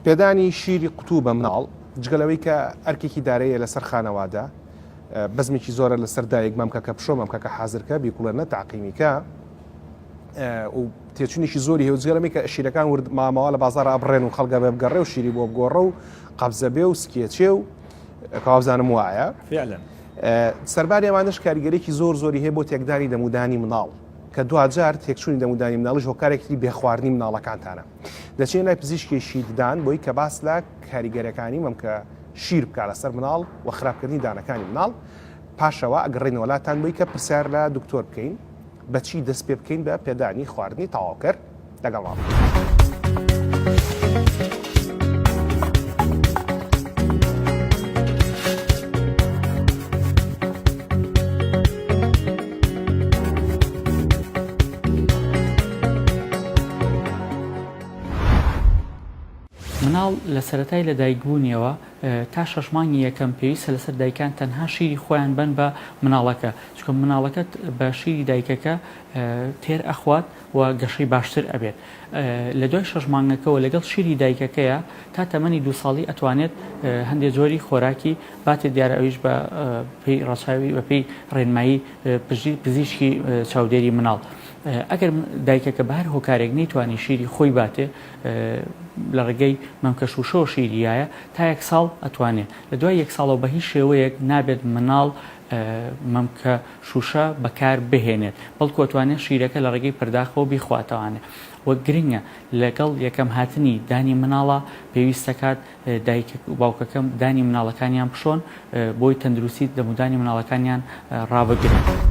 پێدانی شیری قوتوو بە مناڵ جگە لەوەی کە ئەرکێکی دارەیە لەسەر خانەوادە بەزمێکی زۆرە لەسەر دایک مەمکەکە بشۆ مەمکەکە حازرکە بیکوڵێنە تاقیمیکە و تێچونێکی زۆری هەیە جگە لەمەی کە شیرەکان ورد مامەوە لە بازار ئەبڕێن و خەڵگە بێ بگەڕێ و شیری بۆ بگۆڕە و قەبزە بێ و سکێچێ و کەوابزانم وایە فعلا سەرباری ئەوانەش کاریگەرێکی زۆر زۆری هەیە بۆ تێکدانی دەمودانی مناڵ کە دواجار تێکچوونی دەمودانی مناڵیش هۆکارێکی بێخواردنی مناڵەکانتانە دەچێن لای پزیشکێکی ددان بۆی کە باس لە کاریگەرەکانی مەمکە شیر بکە لەسەر مناڵ و خراپکردنی دانەکانی مناڵ پاشەوە ئەگەڕێنەوە لاتان بۆی کە پرسیار لە دکتۆر بکەین بەچی دەست پێ بکەین بە پێدانی خواردنی تەواوکەر لەگەڵمان بن. مناڵ لە سەرەتای لەدایکبوونیەوە تا شەش مانگی یەکەم پێویستە لەسەر دایکان تەنها شیری خۆیان بەن بە مناڵەکە چونکە مناڵەکە بە شیری دایکەکە تێر ئەخوات و گەشەی باشتر ئەبێت لە دوای شەش مانگەکەوە لەگەڵ شیری دایکەکەیە تا تەمەنی دوو ساڵی ئەتوانێت هەندێ جۆری خۆراکی باتێ دیارە ئەویش بە پێی ڕەچاوی بە پێی ڕێنمایی پزیشکی چاودێری مناڵ ئەگەر دایکەکە بە هەر هۆکارێک نەیتوانی شیری خۆی باتێ لە ڕێگەی مەمکە شووشەوە شیری یایە تا یەک ساڵ ئەتوانێ لە دوای یەک ساڵەوە بە هیچ شێوەیەک نابێت مناڵ مەمکە شووشە بەکار بهێنێت بەڵکو ئەتوانێت شیرەکە لە ڕێگەی پەرداخەوە بیخواتەوانێ وە گرنگە لەگەڵ یەکەم هاتنی دانی مناڵا پێویستەکات دایک و باوکەکەم دانی مناڵەکانیان بشۆن بۆی تەندروستی دەمودانی مناڵەکانیان ڕابگرن.